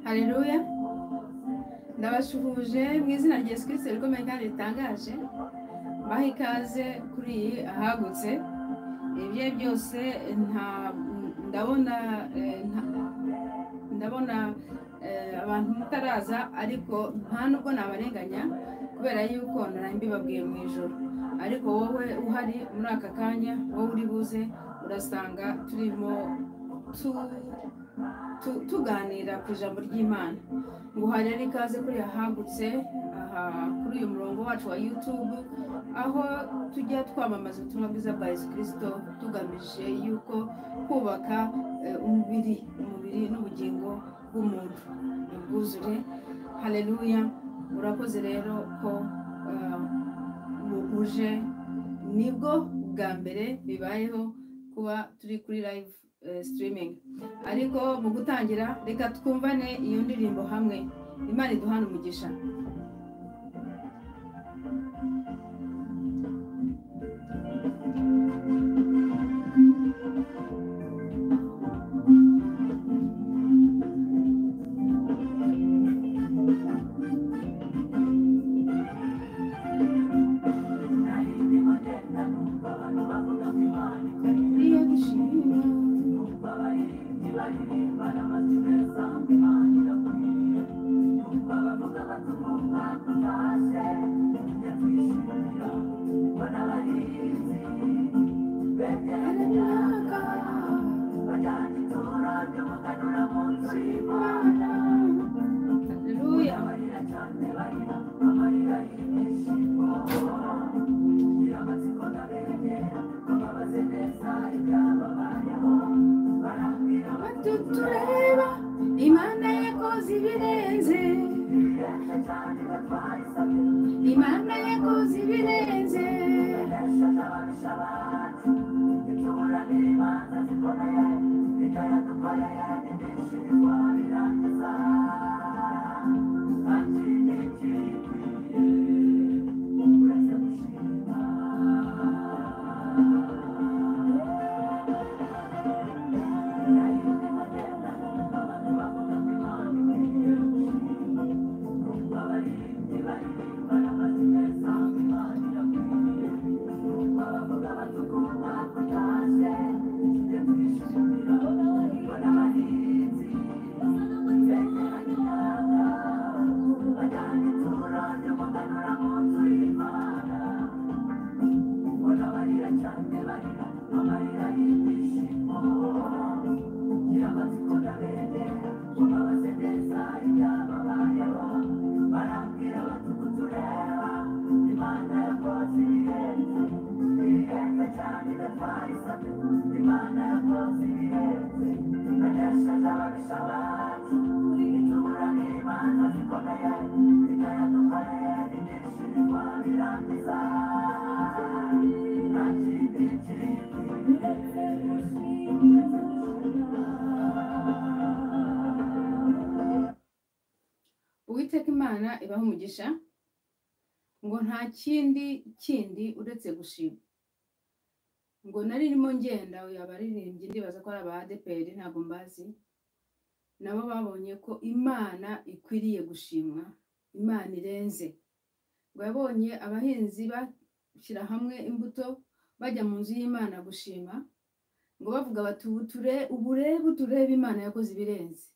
Haleluya. Ndabashuhuje mu izina rya Yesu Kristo rikomeye kandi ritangaje. Baha ikaze kuri iyi ahagutse. Ibyo byose ndabona ndabona abantu mutaraza, ariko nta nubwo nabarenganya kubera yuko nari mbibabwiye mu ijoro. Ariko wowe uhari muri aka kanya, wowe uri buze urasanga turimo tuganira ku ijambo ry'Imana. Ngo hari rero ikaze kuri ahagutse, aha kuri uyu murongo wacu wa YouTube, aho tujya twamamaza ubutumwa bwiza bwa Yesu Kristo, tugamije yuko kubaka umubiri n'ubugingo bw'umuntu ubwuzure. Haleluya. Urakoze rero ko uje, nibwo bwa mbere bibayeho kuba turi kuri live streaming. Ariko mu gutangira reka twumvane iyo ndirimbo hamwe. Imana iduhane umugisha. Tureba Imana yakoze ibirenze, Imana yakoze ibirenze, Uwiteka Imana ibaha umugisha. Ngo nta kindi uretse gushima. Ngo nari ndimo ngenda, abaririmbyi ndibaza ko ari aba ADEPR, ntabwo mbazi, nabo babonye ko Imana ikwiriye gushimwa, Imana irenze. Ngo yabonye abahinzi bashyira hamwe imbuto bajya mu nzu y'Imana gushima, ngo bavuga bati uburebe turebe Imana yakoze ibirenze.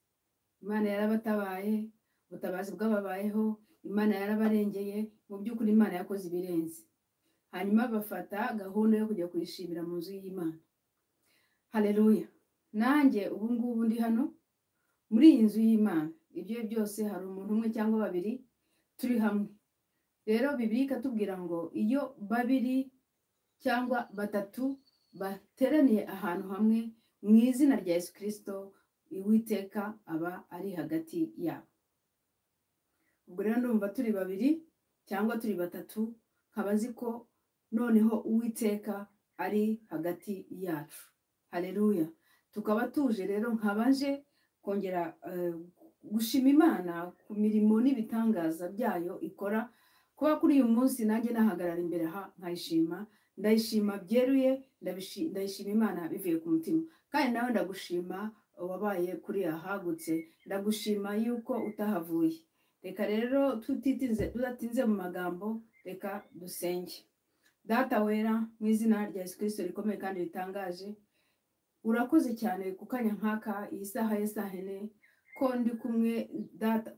Imana yarabatabaye, ubutabazi bwababayeho, Imana yarabarengeye, mu by'ukuri Imana yakoze ibirenze. Hanyuma bafata gahunda yo kujya kuyishimira mu nzu y'Imana. Haleluya. Nanjye ubu ngubu ndi hano muri iyi nzu y'Imana, ibyo byose hari umuntu umwe cyangwa babiri turi hamwe. Rero Bibiliya ikatubwira ngo iyo babiri cyangwa batatu bateraniye ahantu hamwe mu izina rya Yesu Kristo, Uwiteka aba ari hagati yabo. Ubwo rero ndumva turi babiri cyangwa turi batatu, nkaba nzi ko noneho Uwiteka ari hagati yacu. Haleluya. Tukaba tuje rero nkabanje kongera gushima Imana ku mirimo n'ibitangaza byayo ikora. Kuba kuri uyu munsi nanjye nahagarara imbere aha nkayishima, ndayishima byeruye, ndayishima Imana bivuye ku mutima. Kandi nawe ndagushima wabaye kuri ahagutse. Ndagushima yuko utahavuye. Reka rero tudatinze mu magambo, reka dusenge. Data wera, mu izina rya Yesu Kristo rikomeye kandi ritangaje, urakoze cyane ku kanya nk'aka, iyi saha ya saa hene, ko ndi kumwe Data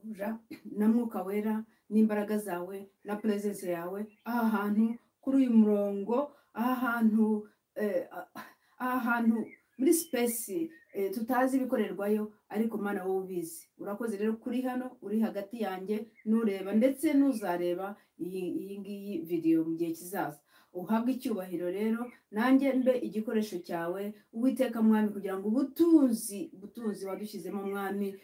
na Mwuka Wera n'imbaraga zawe na presence yawe aha hantu kuri uyu murongo, aha hantu muri space tutazi ibikorerwayo, ariko Mana wowe ubizi. Urakoze rero kuri hano uri hagati yanjye nureba ndetse nuzareba iyi ngiyi video mu gihe kizaza. Uhabwe icyubahiro rero, nanjye mbe igikoresho cyawe Uwiteka Mwami, kugira ngo ubutunzi wadushyizemo Mwami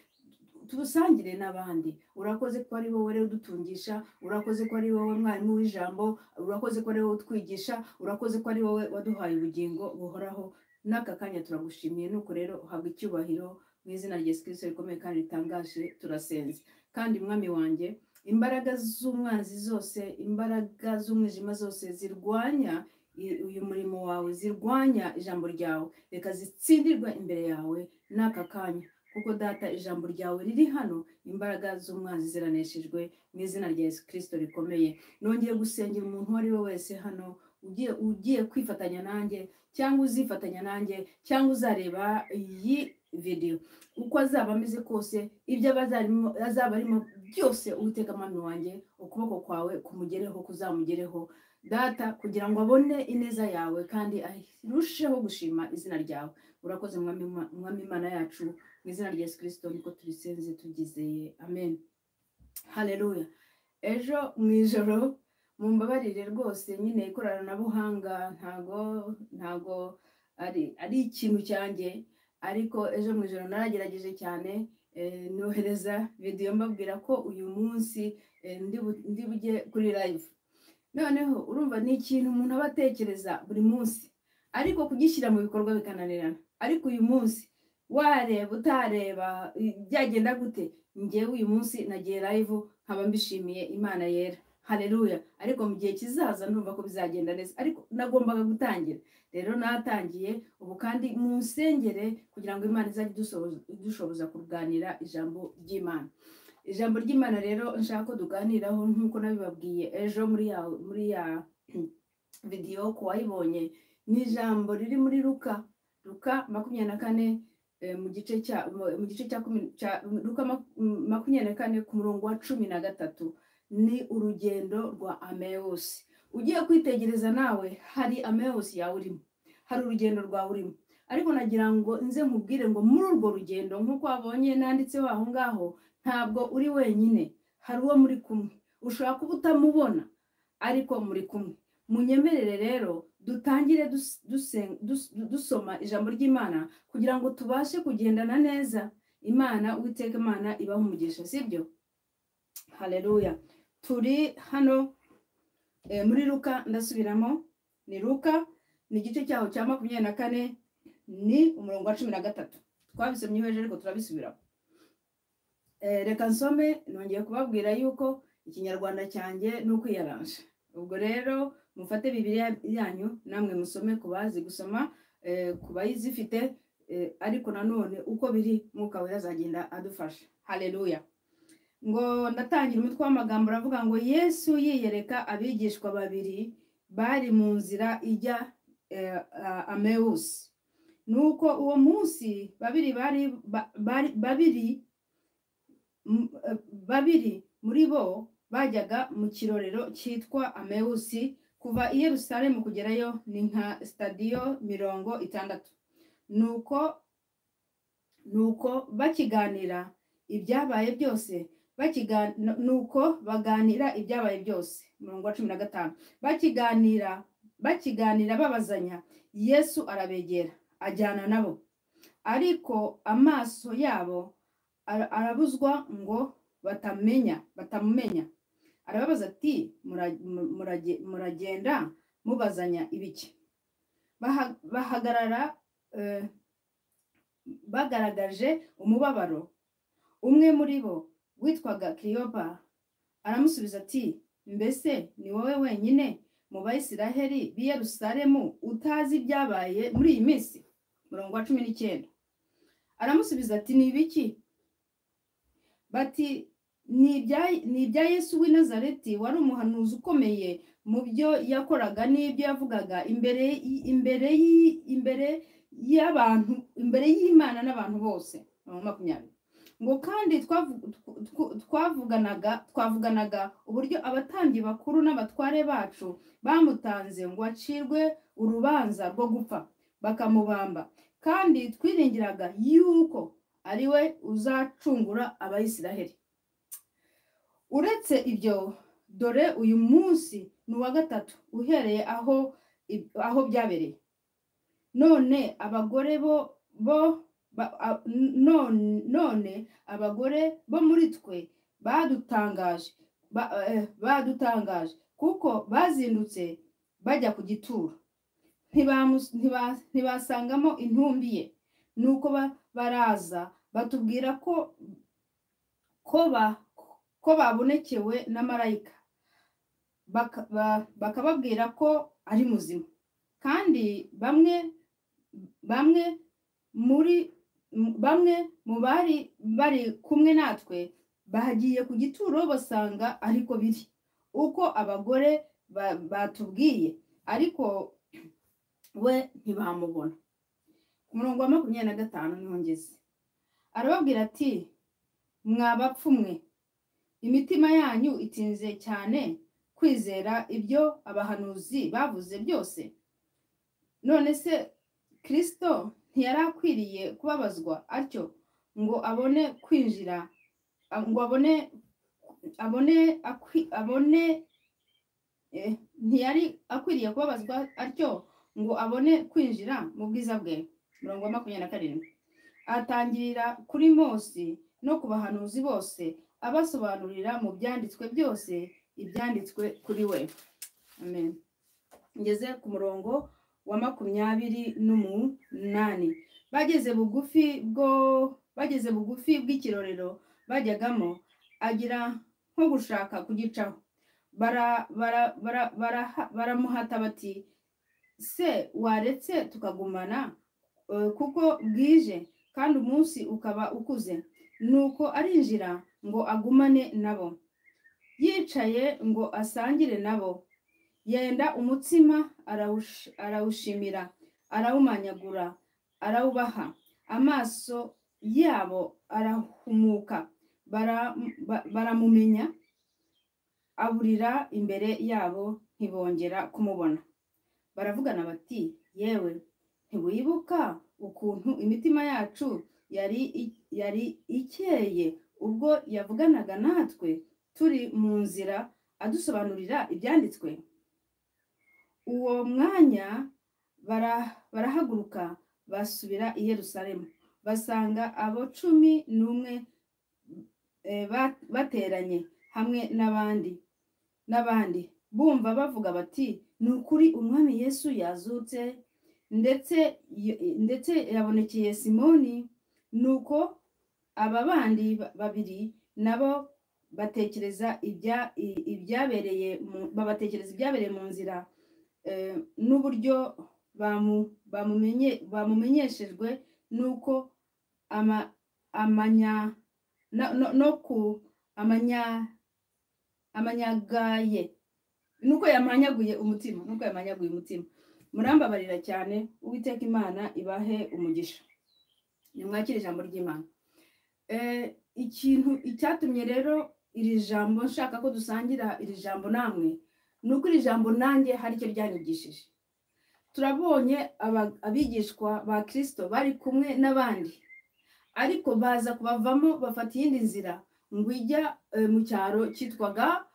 tubusangire n'abandi. Urakoze ko ari wowe rero udutungisha, urakoze ko ari wowe mwarimu w'ijambo, urakoze ko ari wowe utwigisha, urakoze ko ari wowe waduhaye ubugingo buhoraho. N'aka kanya turagushimiye. Nuko rero uhabwa icyubahiro mu izina rya Yesu Kristo rikomeye kandi ritangaje, turasenze. Kandi Mwami wanjye, imbaraga z'umwanzi zose, imbaraga z'umwijima zose zirwanya uyu murimo wawe, zirwanya ijambo ryawe, reka zitsindirwe imbere yawe n'aka kanya, kuko Data ijambo ryawe riri hano, imbaraga z'umwanzi ziraneshejwe mu izina rya Yesu Kristo rikomeye. Nongeye gusengera umuntu uwo ari we wese hano ugiye kwifatanya nanjye, cyangwa uzifatanya nanjye, cyangwa uzareba iyi video, uko azaba ameze kose, ibyo azaba arimo byose, Uwiteka Mwami wanjye, ukuboko kwawe kumugereho, kuzamugereho Data, kugira ngo abone ineza yawe kandi arusheho gushima izina ryawe. Urakoze Mwami Imana yacu, mu izina rya Yesu Kristo niko tubisenze tugizeye, amen. Haleluya. Ejo mu ijoro mumbabarire rwose, nyine ikoranabuhanga ntago ari ikintu cyanjye, ariko ejo mu ijoro naragerageje cyane, nohereza video mbabwira ko uyu munsi ndi bujye kuri live. Noneho urumva ni ikintu umuntu aba atekereza buri munsi, ariko kugishyira mu bikorwa bikananirana. Ariko uyu munsi wareba utareba byagenda gute, njyewe uyu munsi nagiye live nkaba mbishimiye Imana yera. Haleluya. Ariko mu gihe kizaza ndumva ko bizagenda neza, ariko nagombaga gutangira. Rero natangiye ubu, kandi munsengere kugira ngo Imana izajye idushoboza kuganira ijambo ry'Imana. Ijambo ry'Imana rero nshaka ko tuganiraho nk'uko nabibabwiye ejo muri ya video ku wayibonye, ni ijambo riri muri Luka 24 mu gice cya Luka 24 ku murongo wa 13. Ni urugendo rwa Emmaus. Ugiye kwitegereza nawe hari Emmaus yawe urimo, hari urugendo rwawe urimo, ariko nagira ngo nze nkubwire ngo muri urwo rugendo nk'uko wabonye nanditseho aho ngaho, ntabwo uri wenyine, hari uwo muri kumwe. Ushobora kuba utamubona ariko muri kumwe. Munyemerere rero dutangire dusoma ijambo ry'Imana kugira ngo tubashe kugendana neza. Imana, Uwiteka Imana ibahe umugisha, sibyo? Haleluya. Turi hano muri Luka, ndasubiramo, ni Luka, ni igice cyaho cya 24, ni umurongo wa 13. Twabisomye ejo ariko turabisubiramo. Reka nsome. Nongeye kubabwira yuko ikinyarwanda cyanjye ni ukwiyaranja. Ubwo rero mufate Bibiliya yanyu namwe musome ku bazi gusoma, ku bayizifite, ariko nanone uko biri Mwuka Wera azagenda adufasha. Haleluya. Ngo ndatangira umutwe w'amagambo uravuga ngo Yesu yiyereka abigishwa babiri bari mu nzira ijya Emmaus. Nuko uwo munsi babiri babiri muri bo bajyaga mu kirorero cyitwa Emmaus, kuva i Yerusalemu kugerayo ni nka stadiyo 60. Nuko bakiganira ibyabaye byose, nuko baganira ibyabaye byose. Umurongo wa 15, bakiganira babazanya, Yesu arabegera ajyana nabo, ariko amaso yabo arabuzwa ngo batamumenya. Arababaza ati muragenda mubazanya ibiki? Bahagarara bagaragaje umubabaro. Umwe muri bo witwaga Kleopa aramusubiza ati mbese ni wowe wenyine mu Bayisiraheli b'i Yerusalemu utazi ibyabaye muri iyi minsi? Murongo wa 19. Aramusubiza ati: "Ni ibiki?" Bati: "Ni ibya Yesu w'i Nazareti, wari umuhanuzi ukomeye mu byo yakoraga n'ibyo yavugaga imbere y'abantu, imbere y'Imana n'abantu bose." 20 ngo: "Kandi twavuganaga uburyo abatambyi bakuru n'abatware bacu bamutanze ngo acirwe urubanza rwo gupfa, bakamubamba. Kandi twiringiraga yuko ari we uzacungura Abayisiraheli. Uretse ibyo, dore uyu munsi ni uwa gatatu uhereye aho byabereye. None abagore bo muri twe badutangaje, kuko bazindutse bajya ku gituro, ntibasangamo intumbi ye. Nuko baraza batubwira ko babonekewe na marayika, bakababwira ko ari muzima. Kandi bamwe mu bari bari kumwe natwe bagiye ku gituro, basanga ariko biri uko abagore batubwiye, ariko we ntibamubona." Ku murongo wa 25 niho ngeze. Arababwira ati: "Mwa bapfu mwe, imitima yanyu itinze cyane kwizera ibyo abahanuzi bavuze byose. None se Kristo ntiyari akwiriye kubabazwa atyo ngo abone kwinjira, ngo abone ntiyari akwiriye kubabazwa atyo ngo abone kwinjira mu bwiza bwe?" Murongo wa 27: Atangirira kuri Mose no ku bahanuzi bose, abasobanurira mu byanditswe byose ibyanditswe kuri we. Amen. Ngeze ku murongo wa 28. Bageze bugufi bw'ikirorero bajyagamo, agira nko gushaka kugicaho. Baramuhata bati: "Se waretse tukagumana, kuko bwije kandi umunsi ukaba ukuze?" Nuko arinjira ngo agumane nabo. Yicaye ngo asangire nabo, yenda umutsima, arawushimira, arawumanyagura, arawubaha. Amaso yabo arahumuka, baramumenya. Aburira imbere yabo, ntibongera kumubona. Baravugana bati: "Yewe, ntiwibuka ukuntu imitima yacu yari ikeye ubwo yavuganaga natwe turi mu nzira, adusobanurira ibyanditswe?" Uwo mwanya barahaguruka, basubira i Yerusalemu, basanga abo 11 bateranye hamwe n'abandi, bumva bavuga bati: "Ni ukuri, Umwami Yesu yazutse, ndetse yabonekeye Simoni." Nuko aba bandi babiri nabo batekereza ibyabereye babatekereza ibyabereye mu nzira, n'uburyo bamumenyeshejwe nuko ama amanya no ku amanyagaye, nuko yamanyaguye umutima, nuko yamanyaguye umutima. Murambabarira cyane. Uwiteka Imana ibahe umugisha. Nimwakire ijambo ry'Imana. Ikintu icyatumye rero iri jambo nshaka ko dusangira iri jambo namwe, ni uko iri jambo nanjye hari icyo ryanyigishije. Turabonye abigishwa ba Kirisito bari kumwe n'abandi, ariko baza kubavamo, bafata iyindi nzira ngo ijya mu cyaro cyitwaga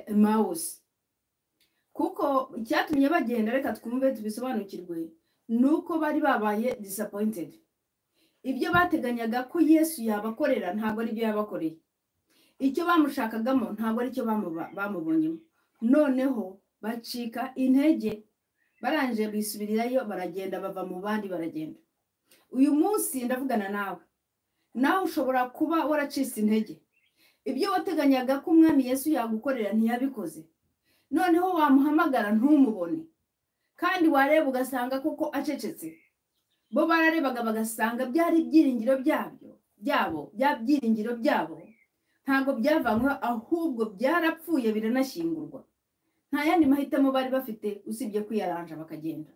Emawusi. Kuko icyatumye bagenda, reka twumve tubisobanukirwe, ni uko bari babaye disappointed. Ibyo bateganyaga ko Yesu yabakorera ntabwo ari byo yabakoreye. Icyo bamushakagamo ntabwo ari cyo bamubonyemo. Noneho bacika intege, barangije bisubirirayo, baragenda, bava mu bandi, baragenda. Uyu munsi ndavugana nawe. Nawe ushobora kuba waracitse intege. Ibyo wateganyaga ko Umwami Yesu yagukorera ntiyabikoze. Noneho wamuhamagara ntumubone, kandi wareba ugasanga koko acecetse. Bo bararebaga bagasanga byari ibyiringiro byabo, bya byiringiro byabo ntabwo byavanywe, ahubwo byarapfuye biranashyingurwa. Nta yandi mahitamo bari bafite usibye kwiyaranja bakagenda.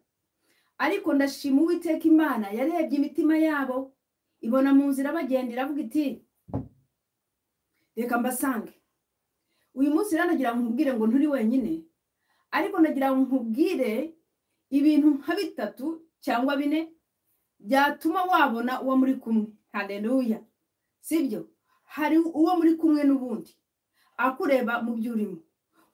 Ariko ndashima Uwiteka Imana yarebye imitima yabo, ibona mu nzira bagenda, iravuga iti reka mbasange. Uyu munsi rero nagira ngo nkubwire ngo nturi wenyine, ariko nagira ngo nkubwire ibintu nka bitatu cyangwa bine byatuma wabona uwo muri kumwe. Haleluya! Sibyo? Hari uwo muri kumwe n'ubundi akureba mu byo urimo,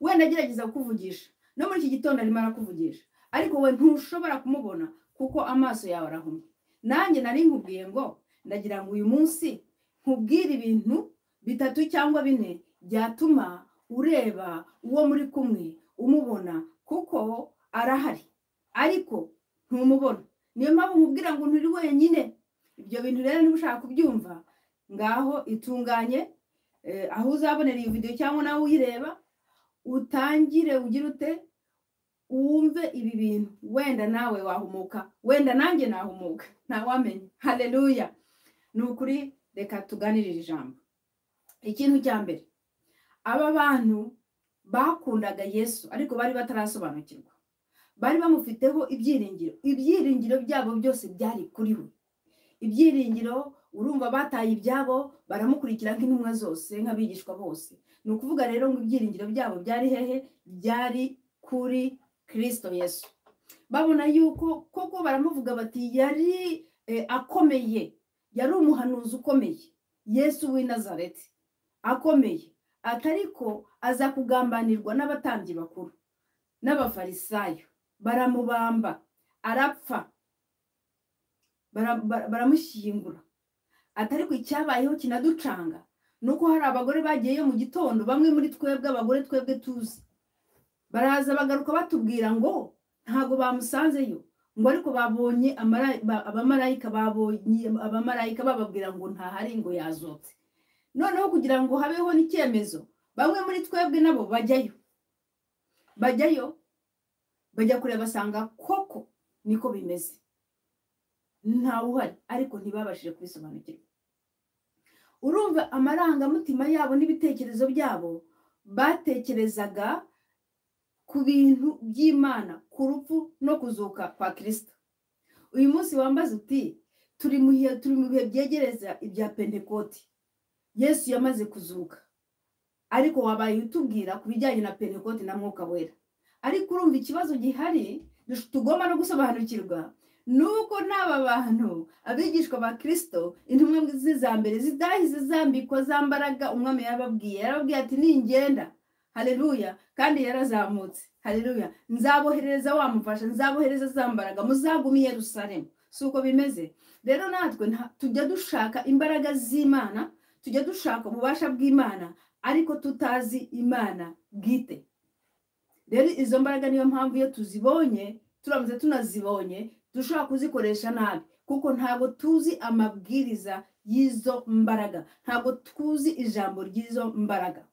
wenda agerageza kukuvugisha, no muri iki gitondo arimo arakuvugisha, ariko we ntushobora kumubona kuko amaso yawe arahumye. Nanjye nari nkubwiye ngo ndagira ngo uyu munsi nkubwire ibintu bitatu cyangwa bine byatuma ureba uwo muri kumwe umubona, kuko arahari ariko ntumubona. Niyo mpamvu nkubwira ngo nturi wenyine. Ibyo bintu rero niba ushaka kubyumva, ngaho itunganye, aho uzabonera iyi video cyangwa nawe uyireba, utangire ugire ute wumve ibi bintu, wenda nawe wahumuka, wenda nanjye nahumuka, ntawamenya. Haleluya! Ni ukuri, reka tuganirire ijambo. Ikintu cya mbere, aba bantu bakundaga Yesu ariko bari batarasobanukirwa, bari bamufiteho ibyiringiro, ibyiringiro byabo byose byari kuri we. Ibyiringiro, urumva bataye ibyabo baramukurikira nk'intumwa zose, nk'abigishwa bose. Ni ukuvuga rero ngo ibyiringiro byabo byari hehe? Byari kuri Kristo Yesu. Babona yuko koko baramuvuga bati yari akomeye, yari umuhanuzi ukomeye, Yesu w'i Nazareti akomeye, atariko aza kugambanirwa n'abatambyi bakuru n'abafarisayo, baramubamba arapfa, baramushyingura. Atariko icyabayeho kinaducanga nuko hari abagore bagiyeyo mu gitondo, bamwe muri twebwe abagore twebwe tuzi, baraza bagaruka batubwira ngo ntago bamusanzeyo, ngo ariko babonye abamarayika, babonye abamarayika bababwira ngo ntahari, ngo yazutse. Noneho kugira ngo habeho n'icyemezo, bamwe muri twebwe nabo bajyayo bajya kureba, basanga koko niko bimeze, ntawe uhari, ariko ntibabashije kubisobanukirwa. Urumva amarangamutima yabo n'ibitekerezo byabo batekerezaga ku bintu by'Imana, ku rupfu no kuzuka kwa Kristo. Uyu munsi wambaza uti turi mu bihe byegereza ibya Pentekoti, Yesu yamaze kuzuka, ariko wabaye utubwira ku bijyanye na Pentekoti na Mwuka Wera. Ariko urumva ikibazo gihari tugomba no gusobanukirwa nuko n'aba bantu abigishwa ba Kristo, intumwa ze za mbere zidahise zambikwa za mbaraga umwami yababwiye. Yarababwiye ati ningenda, haleluya, kandi yarazamutse, haleluya, nzaboherereza wamufasha, nzabohereza za mbaraga, muzagume i Yerusalemu. Si uko bimeze? Rero natwe tujya dushaka imbaraga z'Imana, tujya dushaka ububasha bw'Imana, ariko tutazi Imana bwite. Rero izo mbaraga niyo mpamvu iyo tuzibonye, turamutse tunazibonye, dushobora kuzikoresha nabi, kuko ntabwo tuzi amabwiriza y'izo mbaraga, ntabwo tuzi ijambo ry'izo mbaraga.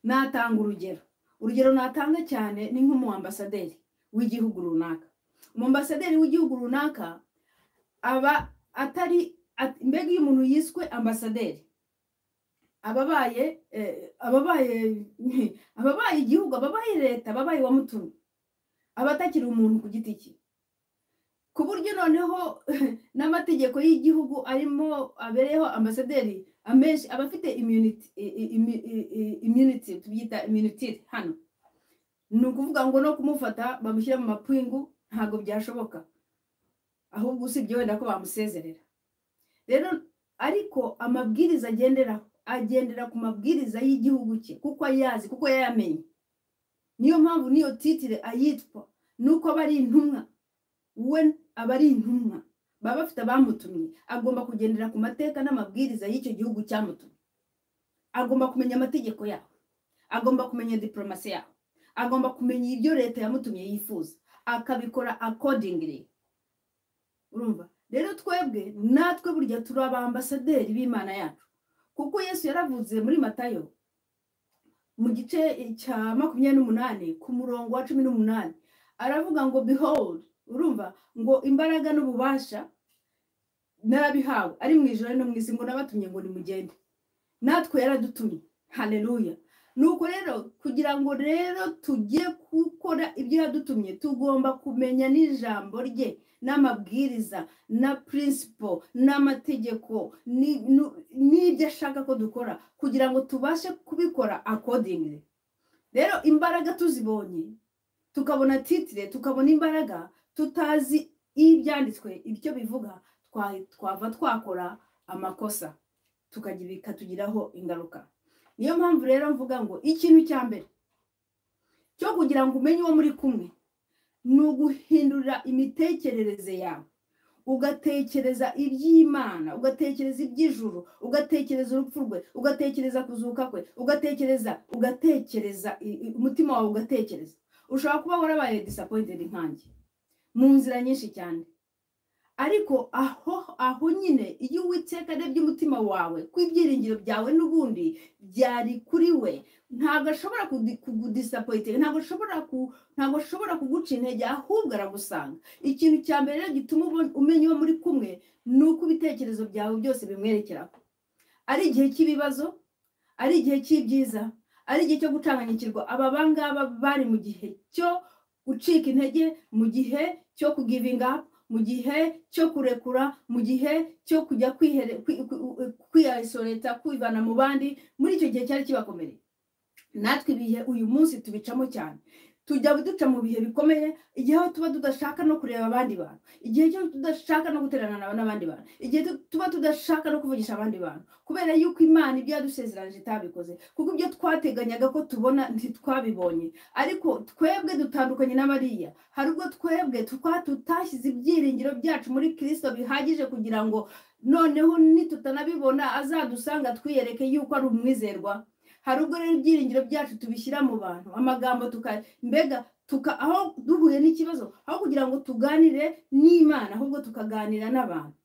Natanga urugero, urugero natanga cyane ni nk'umuambasaderi w'igihugu runaka. Umuambasaderi w'igihugu runaka aba atari, mbega iyo umuntu yiswe ambasaderi ababaye igihugu, ababaye leta, ababaye wamutumye, aba atakiri umuntu ku giti cye, ku buryo noneho n'amategeko y'igihugu arimo abereyeho ambasaderi amenshi aba afite immunity, tubyita immunity hano. Ni ukuvuga ngo no kumufata bamushyira mu mapingu ntabwo byashoboka, ahubwo usibye wenda ko bamusezerera. Rero ariko amabwiriza agenderaho, agendera ku mabwiriza y'igihugu cye, kuko ayazi, kuko yayamenye. Niyo mpamvu niyo titire ayitwa, nuko aba ari intumwa, we aba ari intumwa, baba bafite abamutumye, agomba kugendera ku mateka n'amabwiriza y'icyo gihugu cyamutumye. Agomba kumenya amategeko yaho, agomba kumenya diplomasi yaho, agomba kumenya ibyo leta yamutumye yifuza, akabikora accordingly. Urumva rero twebwe natwe burya turi abambasaderi b'Imana yacu, kuko Yesu yaravuze muri Matayo mu gice cya 28 ku murongo wa 18, aravuga ngo behold, urumva ngo imbaraga n'ububasha Narabihawe ari mu ijoro no mu isi, ngo nabatumye ngo nimugende. Natwe yaradutumye. Haleluya. Nuko rero kugira ngo rero tujye gukora ibyo yadutumye, tugomba kumenya n'ijambo rye n'amabwiriza na principle n'amategeko n'ibyo ashaka ko dukora, kugira ngo tubashe kubikora accordingly. Rero imbaraga tuzibonye, tukabona title, tukabona imbaraga, tutazi ibyanditswe ibyo bivuga, twava twakora amakosa bikatugiraho ingaruka. Niyo mpamvu rero mvuga ngo ikintu cya mbere cyo kugira ngo umenye uwo muri kumwe ni uguhindura imitekerereze yawe, ugatekereza iby'Imana, ugatekereza iby'ijuru, ugatekereza urupfu rwe, ugatekereza kuzuka kwe, ugatekereza umutima wawe ugatekereza. Ushobora kuba warabaye disappointed nkanjye mu nzira nyinshi cyane, ariko aho nyine iyo Uwiteka arebye umutima wawe ko ibyiringiro byawe n'ubundi byari kuri we, ntabwo ashobora kugudisappointinga, ntabwo ashobora kuguca intege, ahubwo aragusanga. Ikintu cya mbere rero gituma umenya uwo muri kumwe ni uko ibitekerezo byawe byose bimwerekeraho. Ari igihe cy'ibibazo, ari igihe cy'ibyiza, ari igihe cyo gucanganyikirwa. Aba bangaba bari mu gihe cyo gucika intege, mu gihe cyo kugivinga up, mu gihe cyo kurekura, mu gihe cyo kujya kwiyisolate, kwivana mu bandi. Muri icyo gihe cyari kibakomereye. Natwe ibihe uyu munsi tubicamo cyane, tujya duca mu bihe bikomeye, igihe aho tuba tudashaka no kureba abandi bantu, igihe cyo tudashaka no guterana n'abandi bantu, igihe tuba tudashaka no kuvugisha abandi bantu, kubera yuko Imana ibyo yadusezeranije itabikoze, kuko ibyo twateganyaga ko tubona ntitwabibonye. Ariko twebwe dutandukanye n'abariya, hari ubwo twebwe tutashyize ibyiringiro byacu muri Kristo bihagije kugira ngo noneho nitutanabibona azadusanga twiyereke yuko ari umwizerwa. Hari ubwo rero ibyiringiro byacu tubishyira mu bantu, amagambo mbega aho duhuye n'ikibazo, aho kugira ngo tuganire n'Imana ahubwo tukaganira n'abantu.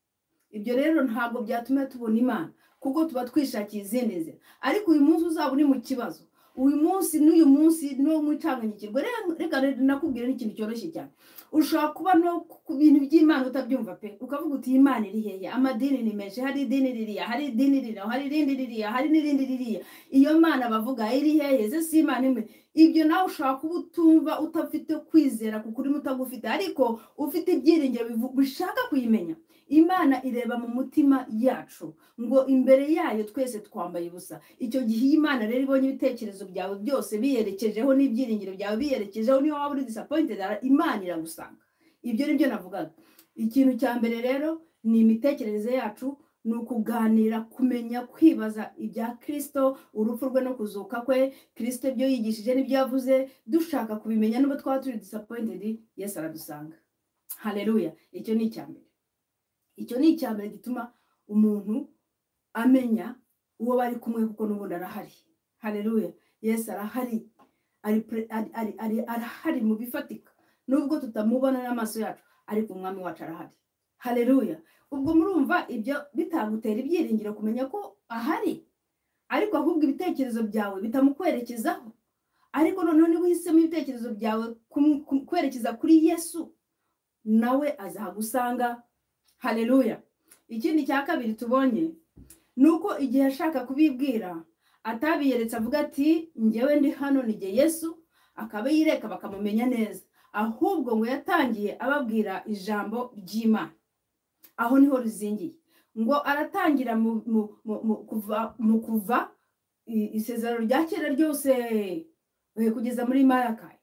Ibyo rero ntabwo byatuma tubona Imana, kuko tuba twishakiye izindi nzira. Ariko uyu munsi uzaba uri mu kibazo, uyu munsi n'uyu munsi no mu icanganyikirwa, reka nakubwira n'ikintu cyoroshye cyane. Ushobora kuba no ku bintu by'Imana utabyumva pe, ukavuga uti Imana iri hehe? Amadini ni menshi, hari idini ririya, hari idini ririya, hari irindi ririya, hari n'irindi ririya, iyo Mana bavuga iri hehe? Ze si Imana imwe? Ibyo nawe ushobora kuba utumva, utafite kwizera kuko urimo utagufite, ariko ufite ibyiringiro bishaka kuyimenya. Imana ireba mu mutima yacu, ngo imbere yayo twese twambaye ubusa. Icyo gihe iyo Imana rero ibonye ibitekerezo byawe byose biyerekejeho n'ibyiringiro byawe biyerekejeho, niyo waba uri disappointed, Imana iragusanga. Ibyo nibyo navugaga. Ikintu cya mbere rero ni imitekerereze yacu, ni ukuganira, kumenya, kwibaza ibya Kristo, urupfu rwe no kuzuka kwe, Kristo ibyo yigishije n'ibyo yavuze, dushaka kubimenya. Nubwo twaba turi disappointed, Yesu aradusanga. Haleluya. Icyo ni icya mbere. Icyo ni icya mbere gituma umuntu amenya uwo bari kumwe, kuko n'ubundi arahari. Haleluya. Yesu arahari, arahari mu bifatika, nubwo tutamubona n'amaso yacu, ariko umwami wacu arahari. Haleluya. Ubwo murumva ibyo bitagutera ibyiringiro kumenya ko ahari, ariko ahubwo ibitekerezo byawe bitamukwerekezaho. Ariko noneho niba uhisemo ibitekerezo byawe kwerekeza kuri Yesu, nawe azagusanga. Haleluya. Ikindi cya kabiri tubonye ni uko igihe ashaka kubibwira atabiyeretse avuga ati njyewe ndi hano ni jye Yesu, akabiyereka bakamumenya neza, ahubwo ngo yatangiye ababwira ijambo ry'Imana. Aho niho ruzingiye. Ngo aratangira mu kuva isezerano rya kera ryose kugeza muri Malakayi,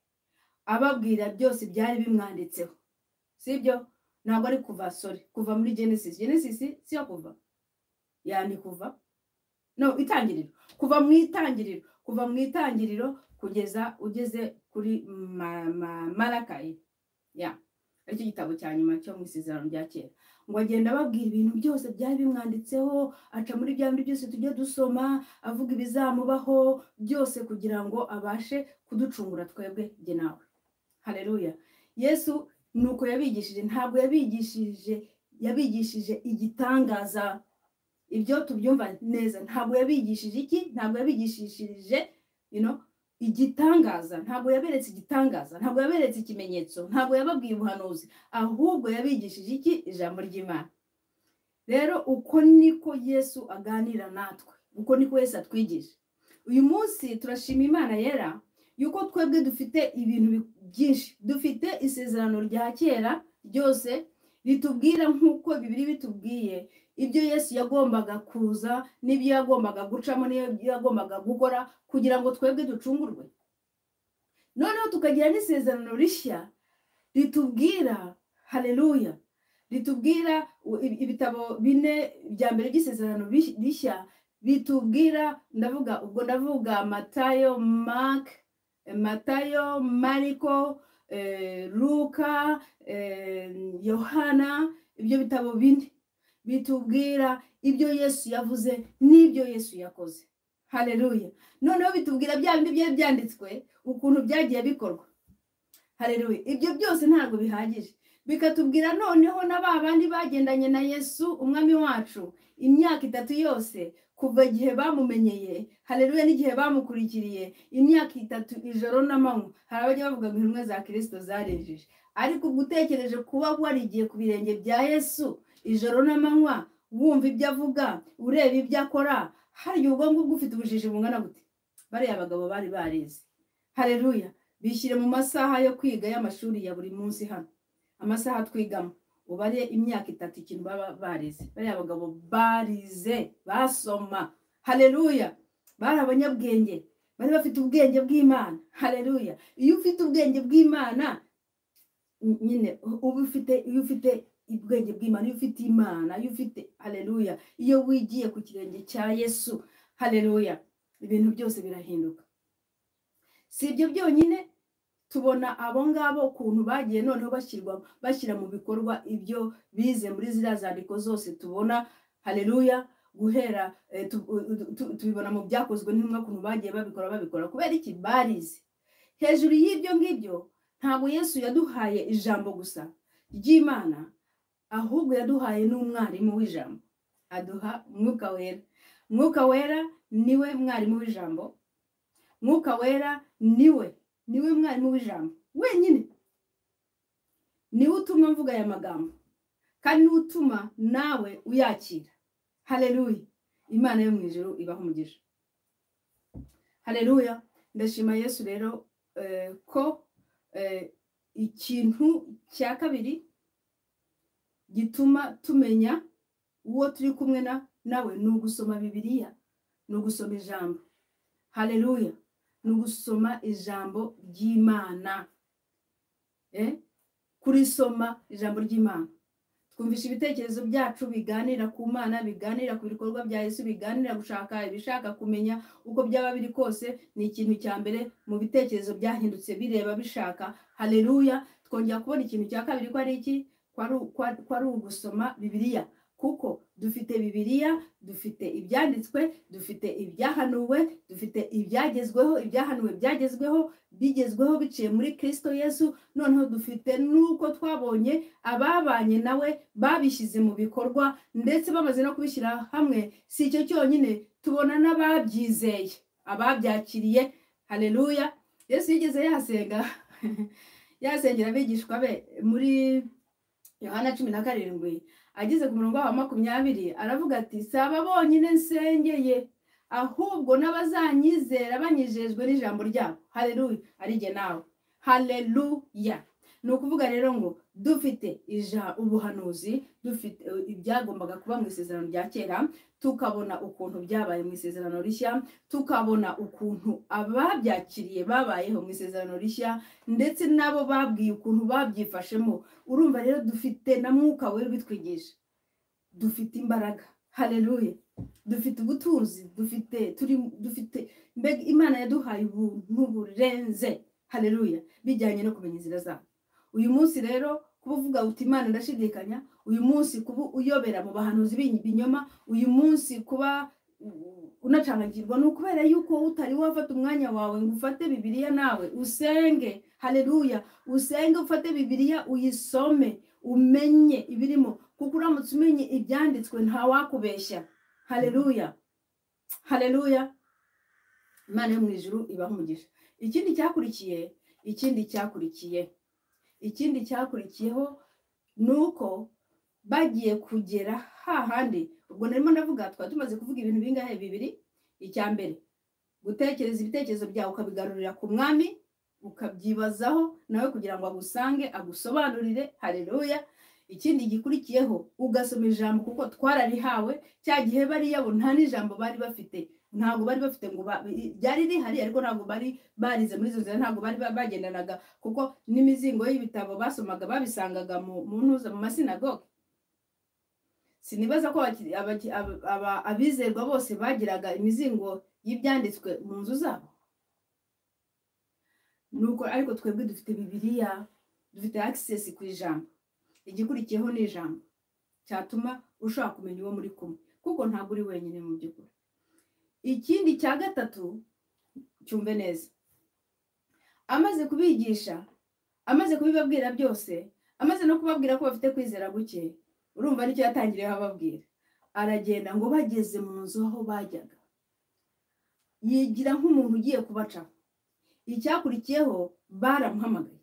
ababwira byose byari bimwanditseho. Sibyo? Ntabwo ari kuva, sorry, kuva muri Genesis. Genesis si yo kuva, yani kuva no itangiriro, kuva mu itangiriro, kuva mu itangiriro kugeza ugeze kuri Malakayi, ya aricyo gitabo cya nyuma cyo mu isezerano rya kera. Ngo agenda ababwira ibintu byose byari bimwanditseho, aca muri bya bindi byose tujye dusoma, avuga ibizamubaho byose kugira ngo abashe kuducungura twebwe jye nawe. Haleluya. Yesu nuko yabigishije, ntabwo yabigishije igitangaza. Ibyo tubyumva neza, ntabwo yabigishije iki? Ntabwo yabigishije igitangaza, ntabwo yaberetse igitangaza, ntabwo yaberetse ikimenyetso, ntabwo yababwiye ubuhanuzi, ahubwo yabigishije iki? Ijambo ry'Imana. Rero uko niko Yesu aganira natwe, uko niko Yesu atwigisha. Uyu munsi turashima Imana yera yuko twebwe dufite ibintu byinshi, dufite isezerano rya kera ryose ritubwira nk'uko Bibiliya bitubwiye ibyo Yesu yagombaga kuza n'ibyo yagombaga gucamo n'ibyo yagombaga gukora kugira ngo twebwe ducungurwe. Noneho tukagira n'isezerano rishya ritubwira, haleluya, ritubwira ibitabo bine bya mbere by'isezerano rishya bitubwira, ndavuga ubwo ndavuga Matayo, Mark, Matayo, Mariko, Luka, Yohana, ibyo bitabo bine bitubwira ibyo Yesu yavuze n'ibyo Yesu yakoze. Haleluya. Noneho bitubwira bya bindi byari byanditswe ukuntu byagiye bikorwa. Haleluya. Ibyo byose ntabwo bihagije, bikatubwira noneho na ba bandi bagendanye na Yesu umwami wacu imyaka 3 yose kuva igihe bamumenyeye, haleluya, n'igihe bamukurikiriye imyaka 3 ijoro n'amanywa. Hari abajya bavuga ngo intumwa za Kristo zarejeje, ariko gutekereje kuba warigiye ku birenge bya Yesu ijoro n'amanywa, wumva ibyo avuga, ureba ibyo akora, hari ubwo ngubwo ufite ubujiji bungana gute? Bariya abagabo bari barize. Haleluya. Bishyire mu masaha yo kwiga y'amashuri ya buri munsi hano, amasaha twigamo, ubare imyaka 3 ikintu baba barize. Bariya abagabo barize, basoma. Haleluya. Bari abanyabwenge, bari bafite ubwenge bw'Imana. Haleluya. Iyo ufite ubwenge bw'Imana nyine uba ufite, iyo ufite ubwenge bw'Imana, iyo ufite Imana, iyo ufite, haleluya, iyo wigiye ku kirenge cya Yesu, haleluya, ibintu byose birahinduka. Si ibyo byonyine, tubona abo ngabo ukuntu bagiye noneho bashyira mu bikorwa ibyo bize muri ziriya zandiko zose tubona. Haleluya. Guhera tubibona mu byakozwe n'intumwa ukuntu bagiye babikora kubera iki? Barize. Hejuru y'ibyo ngibyo, ntabwo Yesu yaduhaye ijambo gusa ry'Imana, ahubwo yaduhaye n'umwarimu w'ijambo, aduha Mwuka Wera. Mwuka Wera niwe mwarimu w'ijambo. Mwuka Wera niwe mwarimu w'ijambo wenyine, niwe utuma mvuga aya magambo, kandi niwe utuma nawe uyakira. Haleluya. Imana yo mu ijuru ibaho umugisha. Haleluya. Ndashima Yesu rero ko ikintu cya kabiri gituma tumenya uwo turi kumwe nawe ni ugusoma Bibiliya, ni ugusoma ijambo. Haleluya. Ni ugusoma ijambo ry'Imana. Kurisoma ijambo ry'Imana, twumvisha ibitekerezo byacu biganira ku Mana, biganira ku bikorwa bya Yesu, biganira gushaka ibishaka kumenya uko byaba biri kose. Ni ikintu cya mbere mu bitekerezo byahindutse bireba bishaka. Haleluya. Twongera kubona ikintu cya kabiri ko ari iki? Ko ari ugusoma Bibiliya, kuko dufite Bibiliya, dufite ibyanditswe, dufite ibyahanuwe, dufite ibyagezweho, ibyahanuwe byagezweho, bigezweho biciye muri Kristo Yesu. Noneho dufite nuko twabonye ababanye nawe babishyize mu bikorwa, ndetse bamaze no kubishyira hamwe. Si icyo cyonyine, tubona n'ababyizeye, ababyakiriye. Haleluya. Yesu yigeze yasenga yasengera abigishwa be muri Yohana 17, ageze ku murongo wa 20 aravuga ati, si aba bonyine nsengeye, ahubwo n'abazanyizera banyijejwe n'ijambo ryabo. Haleluya. Ari jye nawe. Haleluya. Ni ukuvuga rero ngo dufite ubuhanuzi, dufite ibyagombaga kuba mu isezerano rya kera, tukabona ukuntu byabaye mu isezerano rishya, tukabona ukuntu ababyakiriye babayeho mu isezerano rishya, ndetse nabo babwiye ukuntu babyifashemo. Urumva rero dufite na Mwuka Wera ubitwigisha, dufite imbaraga. Haleluya. Dufite ubutunzi, dufite mbega Imana yaduhaye ubuntu burenze. Haleluya. Bijyanye no kumenya inzira zabo. Uyu munsi rero kuba uvuga uti Imana ndashidikanya, uyu munsi kuba uyobera mu bahanuzi b'ibinyoma, uyu munsi kuba unacangagirwa ni ukubera yuko utari wafata umwanya wawe ngo ufate Bibiliya nawe usenge. Haleluya. Usenge, ufate Bibiliya uyisome, umenye ibirimo, kuko uramutse umenye ibyanditswe ntawakubeshya. Haleluya. Haleluya. Imana yo mu ijuru ibaho umugisha. Ikindi cyakurikiyeho nuko Bagiye kugera hahandi, ubwo narimo ndavuga, twari tumaze kuvuga ibintu bingahe? Bibiri. Icya mbere, gutekereza ibitekerezo byawe ukabigarurira ku Mwami, ukabyibazaho nawe kugira ngo agusange agusobanurire. Haleluya. Ikindi gikurikiyeho, ugasoma ijambo, kuko twararihawe. Cya gihe bariya bo nta n'ijambo bari bafite, ntabwo bari bafite ngo ryari rihari, ariko ntabwo bari barize muri izo nzira, ntabwo bari bagendanaga, kuko n'imizingo y'ibitabo basomaga babisangaga mu ntuza, mu masinagoge. Sinibaza ko abizerwa bose bagiraga imizingo y'ibyanditswe mu nzu zabo. Nuko ariko twebwe dufite Bibiliya, dufite access ku ijambo. Igikurikiyeho ni ijambo cyatuma ushobora kumenya uwo muri kumwe, kuko ntabwo uri wenyine mu by'ukuri. Ikindi cya gatatu, cyumve neza: amaze kubigisha, amaze kubibabwira byose, amaze no kubabwira ko bafite kwizera guke, urumva nicyo yatangiriyeho ababwira, aragenda. Ngo bageze mu nzu aho bajyaga, yigira nk'umuntu ugiye kubacaho. Icyakurikiyeho, baramuhamagaye.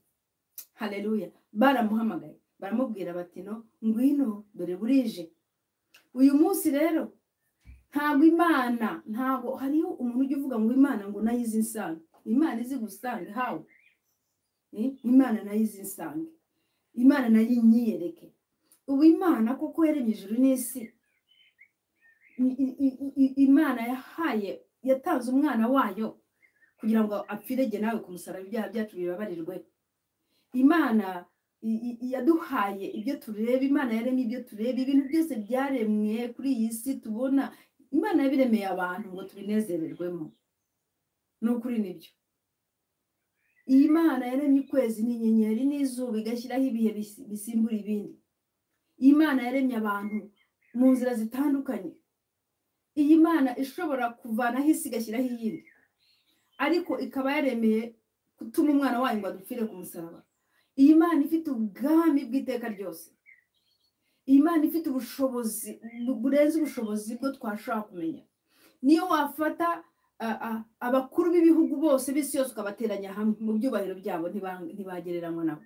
Haleluya. Baramuhamagaye, baramubwira bati: "No ngwino, dore burije." Uyu munsi rero ntabwo Imana, ntabwo hariho umuntu ujya uvuga ngo Imana ngo nayo izi insange. Imana izi gusange hawe? Imana nayo izi insange, Imana nayo inyiyereke. Ubu Imana koko yaremye ijuru n'isi, Imana yahaye, yatanze umwana wayo kugira ngo apfire jye nawe ku musaraba, ibyaha byacu bibabarirwe. Imana yaduhaye ibyo tureba, Imana yaremye ibyo tureba, ibintu byose byaremwe kuri iyi si tubona, Imana yabiremeye abantu ngo tubinezererwemo. Ni ukuri, nibyo. Iyi Mana yaremye ukwezi n'inyenyeri n'izuba, igashyiraho ibihe bisimbura ibindi. Iyi Mana yaremye abantu mu nzira zitandukanye. Iyi Mana ishobora kuvanaho isi igashyiraho iyindi, ariko ikaba yaremeye gutuma umwana wayo ngo adupfire ku musaraba. Iyi Mana ifite ubwami bw'iteka ryose. Iyi Mana ifite ubushobozi burenze ubushobozi bwo twashobora kumenya. Niyo wafata abakuru b'ibihugu bose b'isi yose ukabateranya hamwe mu byubahiro byabo, ntibagereranywa nabo.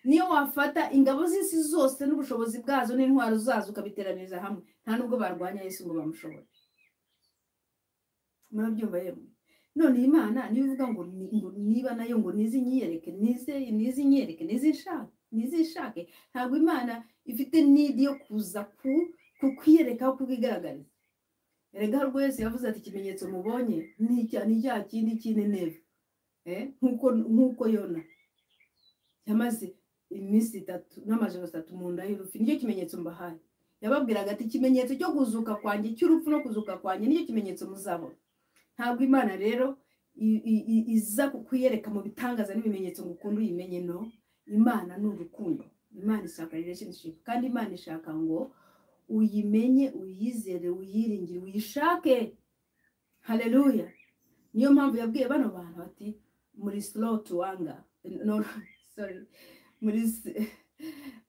Niyo wafata ingabo z'isi zose n'ubushobozi bwazo n'intwaro zazo ukabiteraniriza hamwe, nta nubwo barwanya Yesu ngo bamushobore. Murabyumva yemwe? None iyi Mana niyo ivuga ngo niba nayo ngo nize inyiyereke, nize inyereke, nize ishake. Ntabwo Imana ifite need yo kuza ku kukwiyereka aho kubwigaragariza. Erega hari ubwo Yesu yavuze ati: "Ikimenyetso mubonye ni cya kindi cy'Ineneve, nk'uko Yona yamaze iminsi 3 n'amajoro 3 mu nda y'urufi, nicyo kimenyetso mbahaye." Yababwiraga ati: "Ikimenyetso cyo kuzuka kwanjye, cy'urupfu no kuzuka kwanjye, nicyo kimenyetso muzabona." Ntabwo Imana rero iza kukwiyereka mu bitangaza n'ibimenyetso ngo ukunde uyimenye. No, Imana ni urukundo. Imana ishaka relationship, kandi Imana ishaka ngo uyimenye, uyizere, uyiringire, uyishake. Haleluya. Niyo mpamvu yabwiye bano bantu bati: "Muri slow to anger." No, sorry, muri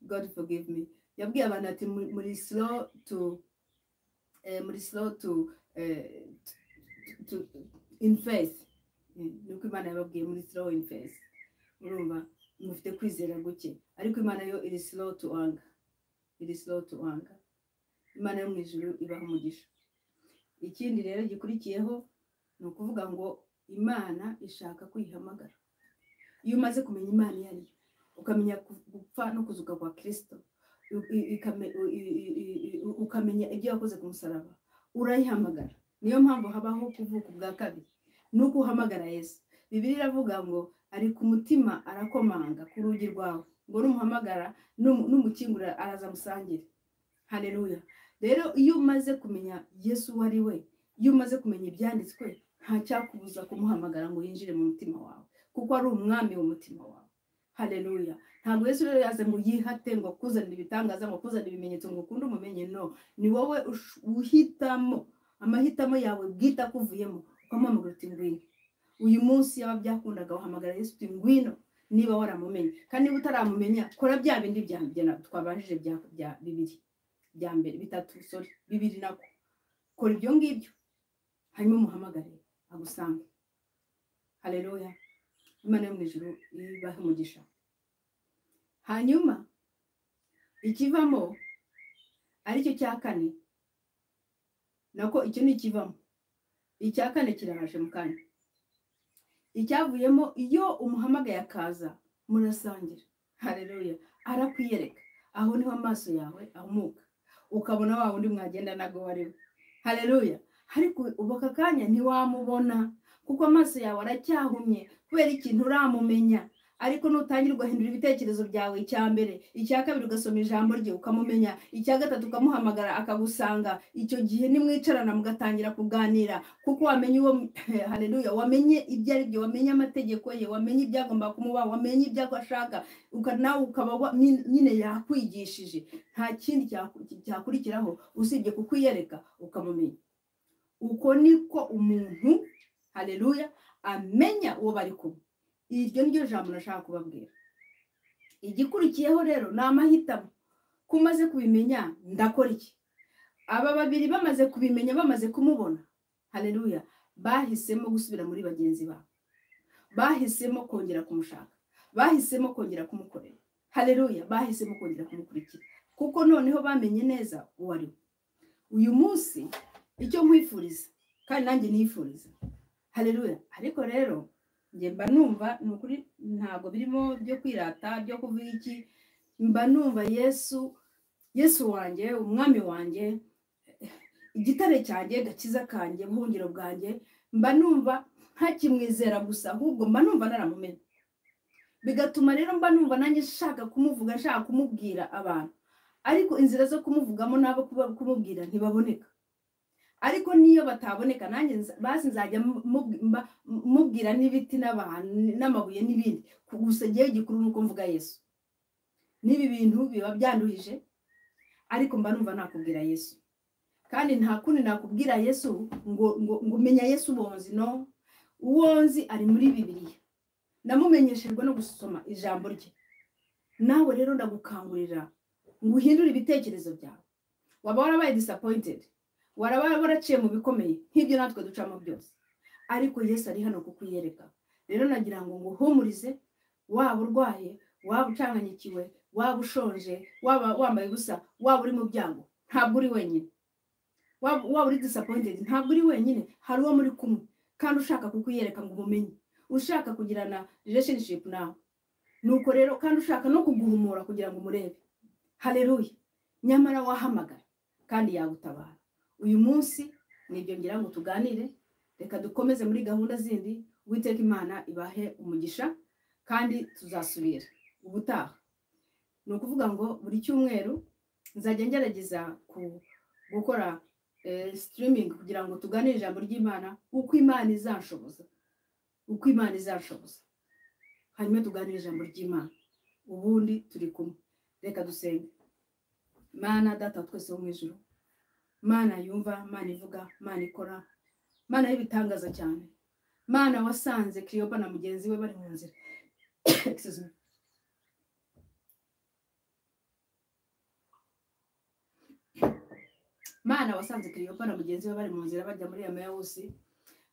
God forgive me. Yabwiye abantu ati: "Muri slow to muri slow to in faith." Niko Imana yababwiye: "Muri slow in faith." Urumva mufite kwizera guke, ariko Imana yo iri slow to anger, iri slow to anger. Imana yo mu ijuru ibaha umugisha. Ikindi rero gikurikiyeho ni ukuvuga ngo Imana ishaka kwihamagara. Iyo umaze kumenya Imana iyo ari yo, ukamenya gupfa no kuzuka kwa Kirisito, ukamenya ibyo yakoze ku musaraba, urayihamagara. Niyo mpamvu habaho kuvuka ubwa kabiri, ni uko uhamagara Yesu. Bibiliya iravuga ngo ari ku mutima, arakomanga ku rugi rwawe, ngo numuhamagara, numukingurira, araza musangire. Haleluya. Rero iyo umaze kumenya Yesu uwo ari we, iyo umaze kumenya ibyanditswe, nta cyakubuza kumuhamagara ngo yinjire mu mutima wawe, kuko ari umwami w'umutima wawe. Haleluya. Ntabwo Yesu rero yaze ngo yihate, ngo akuzanire ibitangaza, ngo akuzanire ibimenyetso ngo ukunde umumenye. No, ni wowe uhitamo, amahitamo yawe bwite akuvuyemo, ukamuhamagara uti: "Ngwino." Uyu munsi yaba byakundaga wahamagara Yesu uti: "Ngwino," niba waramumenye. Kandi niba utaramumenya, kora bya bindi twabanjije bya bibiri bya mbere, bitatu, sorry, bibiri nako. Kora ibyo ngibyo, hanyuma umuhamagare agusange. Haleluya. Imana yo mu ijuru ibahe umugisha. Hanyuma ikivamo Aricyo cya kane, nako icyo ni ikivamo. Icya kane kiraje mu kanya. Icyavuyemo, iyo umuhamagaye akaza murasangira. Haleluya, arakwiyereka. Aho niho amaso yawe ahumuka, ukabona wa wundi mwagendanaga uwo ari we. Haleluya. Ariko ubu aka kanya ntiwamubona kuko amaso yawe aracyahumye kubera ikintu uramumenya. Ariko nutangira ugahindura ibitekerezo byawe, icya mbere, icya kabiri ugasoma ijambo rye ukamumenya, icya gatatu ukamuhamagara akagusanga, icyo gihe nimwicarana mugatangira kuganira, kuko wamenye uwo, haleluya, wamenye ibyo ari byo, wamenye amategeko ye, wamenye ibyagomba kumuba, wamenye ibyo ashaka, nawe ukaba nyine yakwigishije. Nta kindi cyakurikiraho usibye kukwiyereka ukamumenya. Uko niko umuntu, haleluya, amenya uwo bari kumwe. Iryo niryo jambo nashaka kubabwira. Igikurikiyeho rero ni amahitamo. Ko umaze kubimenya ndakora iki? Aba babiri bamaze kubimenya, bamaze kumubona, haleluya, bahisemo gusubira muri bagenzi babo, bahisemo kongera kumushaka, bahisemo kongera kumukorera, haleluya, bahisemo kongera kumukurikira, kuko noneho bamenye neza uwo ari we. Uyu munsi icyo nkwifuriza kandi nanjye nifuriza, haleluya. Ariko rero njye mba numva ni ukuri, ntabwo birimo byo kwirata byo kuvuga iki, mba numva Yesu, Yesu wanjye, umwami wanjye, igitare cyanjye, gakiza kanjye, buhungiro bwanjye, mba numva ntakimwizera gusa, ahubwo mba numva naramumenya. Bigatuma rero mba numva nanjye nshaka kumuvuga, nshaka kumubwira abantu, ariko inzira zo kumuvugamo n'abo kumubwira ntibaboneka. Ariko niyo bataboneka nanjye basi nzajya mubwira n'ibiti n'abantu n'amabuye n'ibindi. Gusa ngewe igikuru nuko mvuga Yesu. N'ibi bintu biba byanduhije, ariko mba numva nakubwira Yesu. Kandi nta kundi nakubwira Yesu ngo ngo umenya Yesu bonzi, no uwonzi ari muri Bibiliya. Namumenyeshejwe no gusoma ijambo rye. Nawe rero ndagukangurira ngo uhindure ibitekerezo byawe. Waba warabaye disappointed, warabaye waraciye mu bikomeye nk'ibyo natwe ducamo byose, ariko Yesu ari hano kukwiyereka. Rero nagira ngo nguhumurize, waba urwaye, waba ucanganyikiwe, waba ushonje, waba wambaye ubusa, waba uri mu byago, ntabwo uri wenyine. Waba uri disappointed, ntabwo uri wenyine, hari uwo muri kumwe kandi ushaka kukwiyereka ngo umumenye, ushaka kugirana relationship nawe. Nuko rero kandi ushaka no kuguhumura kugira ngo umurebe. Haleluya. Nyamara wahamagara kandi yagutabara. Uyu munsi nibyo ngira ngo tuganire, reka dukomeze muri gahunda zindi. Uwiteka Imana ibahe umugisha, kandi tuzasubira ubutaha. Ni ukuvuga ngo buri cyumweru nzajya ngerageza gukora streaming kugira ngo tuganire ijambo ry'Imana uko Imana izanshoboza, uko Imana izanshoboza, hanyuma tuganire ijambo ry'Imana, ubundi turi kumwe. Reka dusenge. Mana Data twese wo mu ijuru, Mana yumva, Mana ivuga, Mana ikora, Mana y'ibitangaza cyane, Mana wasanze Cleopa na mugenzi we bari mu nzira. Excuse me. Mana wasanze Cleopa na mugenzi we bari mu nzira bajya muri Emmaus,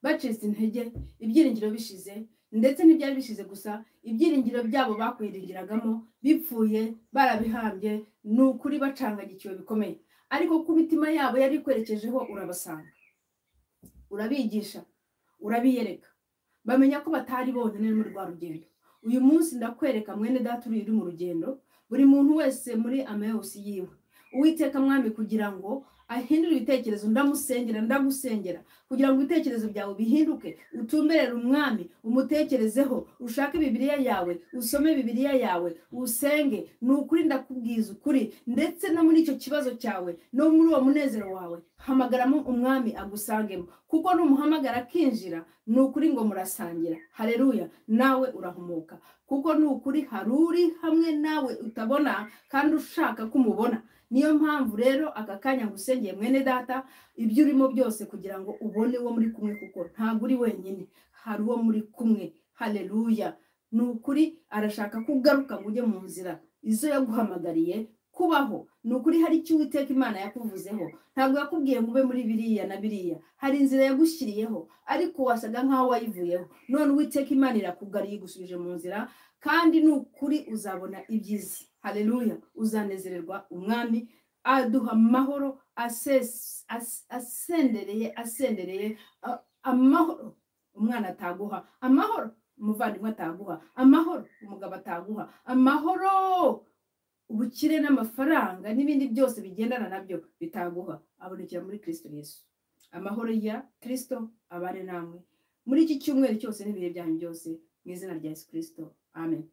bacitse intege, ibyiringiro bishize, ndetse ntibyari bishize gusa, ibyiringiro byabo bakwiringiragamo bipfuye, barabihambye, ni ukuri bacanganyikiwe bikomeye. Ariko ku mitima yabo yari kwerekejeho urabasanga, urabigisha, urabiyereka, bamenya ko batari bonyine muri rwa rugendo. Uyu munsi ndakwereka mwene data uri mu rugendo, buri muntu wese muri Emmaus yiwe. Uwiteka Mwami, kugira ngo ahindure ibitekerezo, ndamusengera, ndagusengera kugira ngo ibitekerezo byawe bihinduke, utumberere umwami, umutekerezeho, ushake Bibiliya yawe, usome Bibiliya yawe, usenge. Ni ukuri ndakubwiza ukuri, ndetse no muri icyo kibazo cyawe, no muri uwo munezero wawe, hamagaramo umwami agusangemo, kuko numuhamagara akinjira, ni ukuri ngo murasangira. Haleluya, nawe urahumuka, kuko ni ukuri hari uri hamwe nawe utabona kandi ushaka kumubona. Niyo mpamvu rero aka kanya ngusengeye mwene data, ibyo urimo byose kugira ngo ubone uwo muri kumwe, kuko ntabwo uri wenyine, hari uwo muri kumwe. Haleluya. Ni ukuri arashaka kugaruka ngo ujye mu nzira izo yaguhamagariye kubaho. Ni ukuri hari icyo Uwiteka Imana yakuvuzeho. Ntabwo yakubwiye ngo ube muri biriya na biriya, hari inzira yagushyiriyeho, ariko wasaga nkaho wayivuyeho. None Uwiteka Imana irakugariye, igusubije mu nzira, kandi ni ukuri uzabona ibyiza. Haleluya, uzanezererwa umwami Aduha amahoro asendereye, asendereye, amahoro umwana ataguha, amahoro umuvandimwe ataguha, amahoro umugabo ataguha, amahoro ubukire n'amafaranga n'ibindi byose bigendana nabyo bitaguha, abonekera muri Kristo Yesu. Amahoro ya Kristo abane namwe muri iki cyumweru cyose n'ibihe byanyu byose, mu izina rya Yesu Kristo, amen.